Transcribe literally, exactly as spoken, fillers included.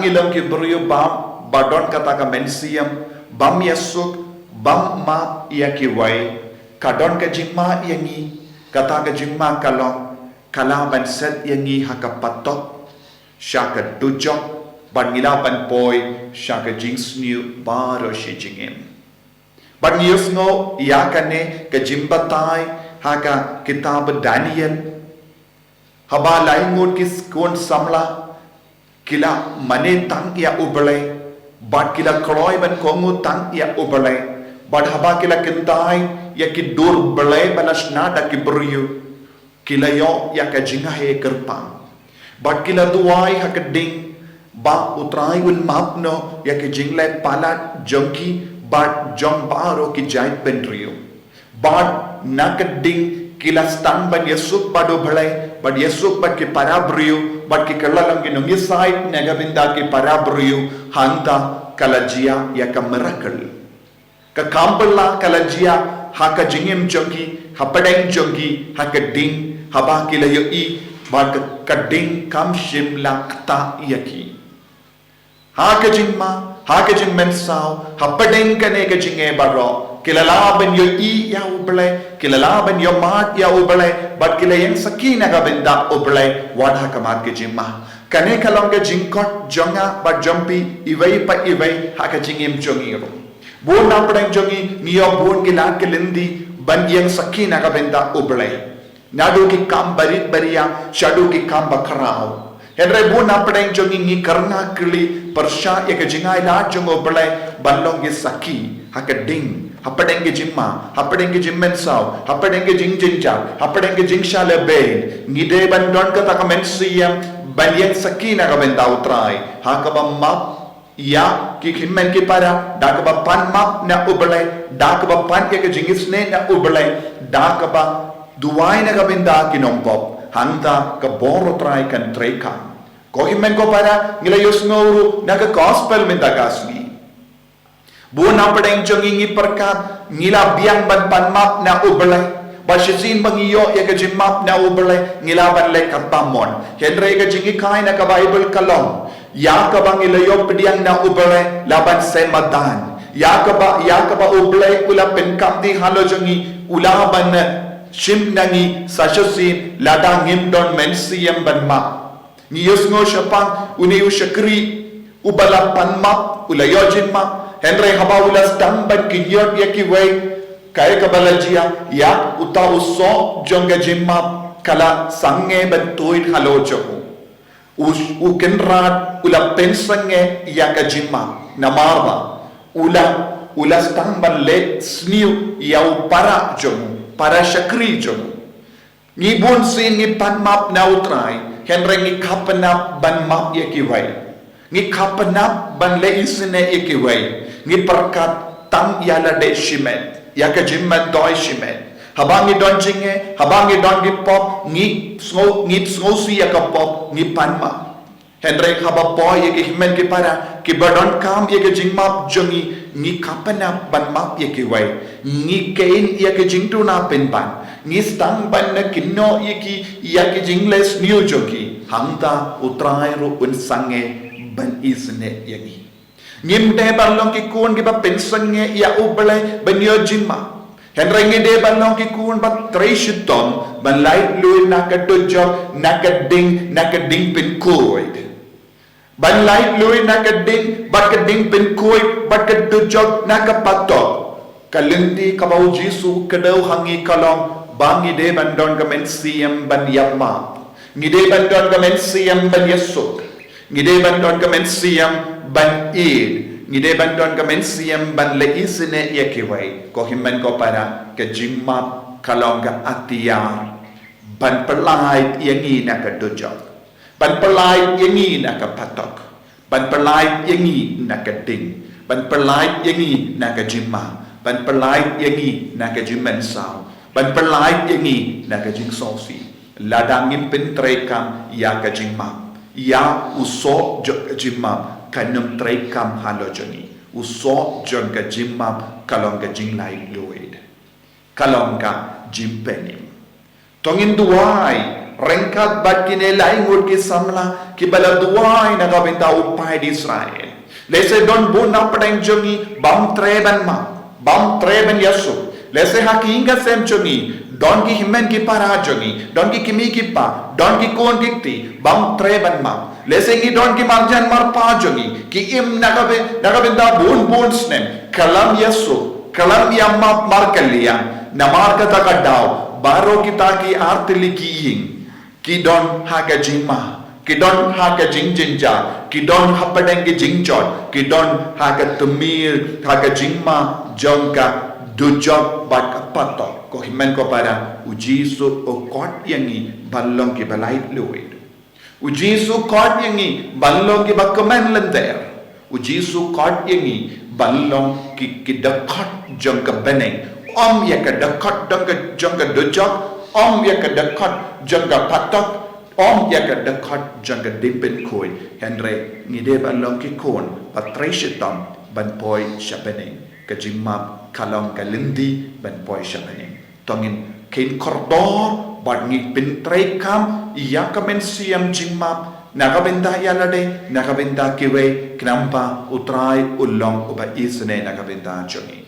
Ngi long ki briew ba, ba don kata ka mynsiem bym ïasuk, bym map ïa kiwei. Ka don ka jingma ïa ngi, kata ka jingma ka long, ka lah ban set ïa ngi ha ka patok sha ka dujok, bad ngi lah ban poi sha ka jingsniew baroh shi jingim. Bad ngi ïohsngew ïa kane ka jingbatai ha ka kitab Daniel, haba lai ngut ki khun samla ki la mane tang ïa U Blei, bad ki la kloi ban kohnguh tang ïa U Blei, bad haba ki la kyntait ïa ki dur blei ba la shna da ki briew, ki la ïoh ïa ka jingaiei kyrpang, bad ki la duwai ha ka ding ba U Trai un map noh ïa ka jingleh palat jong ki bad jong baroh ki jaitbynriew. Bad na ka ding ki la sdang ban ïasuk bad U Blei, bad ïasuk bad ki para briew, bad ki kylla long ki nongïasaid na ka bynta ki para briew, hangta ka la jia ïa ka miracle. Ka kam bylla ka la jia ha ka jingim jong ki, hapdeng jong ki, ha ka ding, haba ki la ïohi ba ka, ka ding kam shym la ktah ïa ki. Ha ka jingma, ha ka jingmynsaw, hapdeng kane ka jingeh baroh, ki la lah ban ïohi ïa U Blei, ki la lah ban ïohmad ïa U Blei, bad ki la ïeng sakhi na ka bynta U Blei wat ha khmat ka jingma. Kane ka long ka jingkhot jong nga bad jong phi iwei pa iwei ha ka jingim jong ngi ruh. Bun napdeng jong ngi ngi ïoh bun ki lad ki lynti ban ïeng sakhi na ka bynta U Blei, naduh ki kam barit baria shaduh ki kam bakhraw. Hynrei bun napdeng jong ngi ngi kyrngah kylli pyrshah ïa ka jingai lad jong U Blei ban long ki sakhi ha ka ding, hapdeng ka jingma, hapdeng ka jingmynsaw, hapdeng ka jingjynjar, hapdeng ka jingshah lehbeiñ. Ngi dei ban don kata ka mynsiem ban ïeng sakhi na ka bynta U Trai ha kaba map ïa ki hynmen ki para, da kaba pan map na U Blei, da kaba pan ïa ka jingisynei na U Blei, da kaba duwai na ka bynta ki nongpop, hangta ka bor U Trai kan treikam. Ko hynmen ko para, ngi la ïohsngew ruh na ka gospel mynta ka sngi. Bun napdeng jong ngi ngi pyrkhat ngi la biang ban pan map na U Blei, bad shisien ba ngi ïoh ïa ka jingmap na U Blei ngi lah ban leh katba mon. Hynrei ka jinghikai na ka Baibl ka long, ïa kaba ngi la ïoh pdiang na U Blei la ban seh madan. Ïa kaba, ïa kaba U Blei u la pynkhamti halor jong ngi u lah ban shim na ngi sa shisien lada ngim don mynsiem ban map. Ngi ïohsngew shaphang une u shakri uba la pan map, u la ïoh jingmap, hynrei haba u la sdang ban kynñiot ïa kiwei, kaei kaba la jia, ïa uta u soh jong ka jingmap ka la sangeh ban tuid halor jong u. U, u Kynrad u la pynsangeh ïa ka jingmap, namar ba u la, u la sdang ban leh sniew ïa u para jong u, para shakri jong u. Ngi bun sien ngi pan map na U Trai, hynrei ngi khlem pynap ban map ïa kiwei. Ngi khlem pynap ban leh isynei ïa kiwei. Ngi pyrkhat tang ïa lade shimet, ïa ka jingmyntoi shimet. Haba ngi don jingeh, haba ngi don ki pop, ngi sngew, ngi sngewsih ïa ka pop, ngi pan map. Hynrei haba poi ïa ki hynmen ki para kiba donkam ïa ka jingmap jong ngi, ngi khlem pynap ban map ïa kiwei. Ngi kheiñ ïa ka jingduna pynban. Ngi sdang ban kynnoh ïa ki, ïa ki jingleh sniew jong ki. Hangta U Trai ruh un sangeh ban isynei ïa ngi. Ngim dei ban long ki khun kiba pynsangeh ïa U Blei ban ïoh jingmap. Hynrei ngi dei ban long ki khun ba trei shitom ban laitluid na ka dujok, na ka ding, na ka ding pynkhuid. Ban laitluid na ka ding, bad ka ding pynkhuid, bad ka dujok na ka patok. Ka lynti kaba U Jisu u kdew ha ngi ka long ba ngi dei ban don ka mynsiem ban ïa map. Ngi dei ban don ka mynsiem ban ïasuk. Ngi dei ban don ka mynsiem ban ïeid. Ngi dei ban don ka mynsiem ban leh isynei ïa kiwei. Ko hynmen ko para, ka jingmap ka long ka atiar ban pyllait ïa ngi na ka dujok, ban pyllait ïa ngi na ka patok, ban pyllait ïa ngi na ka ding, ban pyllait ïa ngi na ka jingma, ban pyllait ïa ngi na ka jingmynsaw, ban pyllait ïa ngi na ka jingsngewsih. Lada ngim pyntreikam ïa ka jingmap, ïa u soh jong ka jingmap kan ym treikam halor jong ngi. U soh jong ka jingmap ka long ka jinglaitluid, ka long ka jingpynim. To ngin duwai Ryngkat bad kine lai ngut ki samla kiba la duwai na ka bynta u paid Israel. Lehse don bun na pdeng jong ngi bym treh ban map, bym treh ban ïasuk. Lehse ha ki ïing ki sem jong ngi don ki hynmen ki para jong ngi, don ki kmie ki kpa, don ki khun ki kti bym treh ban map. Lehse ngi don ki marjan marpa jong ngi ki im na ka by-, na ka bynta bun bun snem, khlem ïasuk, khlem ïamap markylliang. Namar kata ka daw baroh kita ki artylli ki ïing ki don ha ka jingma, ki don ha ka jingjynjar, ki don hapdeng ki jingjot, ki don ha ka tmier, ha ka jingma jong ka dujok bad ka patok. Ko hynmen ko para, U Jisu u khot ïa ngi ban long kiba laitluid. U Jisu u khot ïa ngi ban long kiba kmen lynter. U Jisu u khot ïa ngi ban long ki, ki dkhot jong ka bneng. Ym ïa ka dkhot jong ka, jong ka dujok, ym ïa ka dkhot jong ka patok, ym ïa ka dkhot jong ka diengpynkhuid. Hynrei ngi dei ban long ki khun ba trei shitom ban poi sha bneng. Ka jingmap ka long ka lynti ban poi sha bneng. To ngin kheiñ kordor bad ngi pyntreikam ïa ka mynsiem jingmap na ka bynta ïa lade, na ka bynta kiwei, khnang ba U Trai un long uba isynei na ka bynta jong ngi.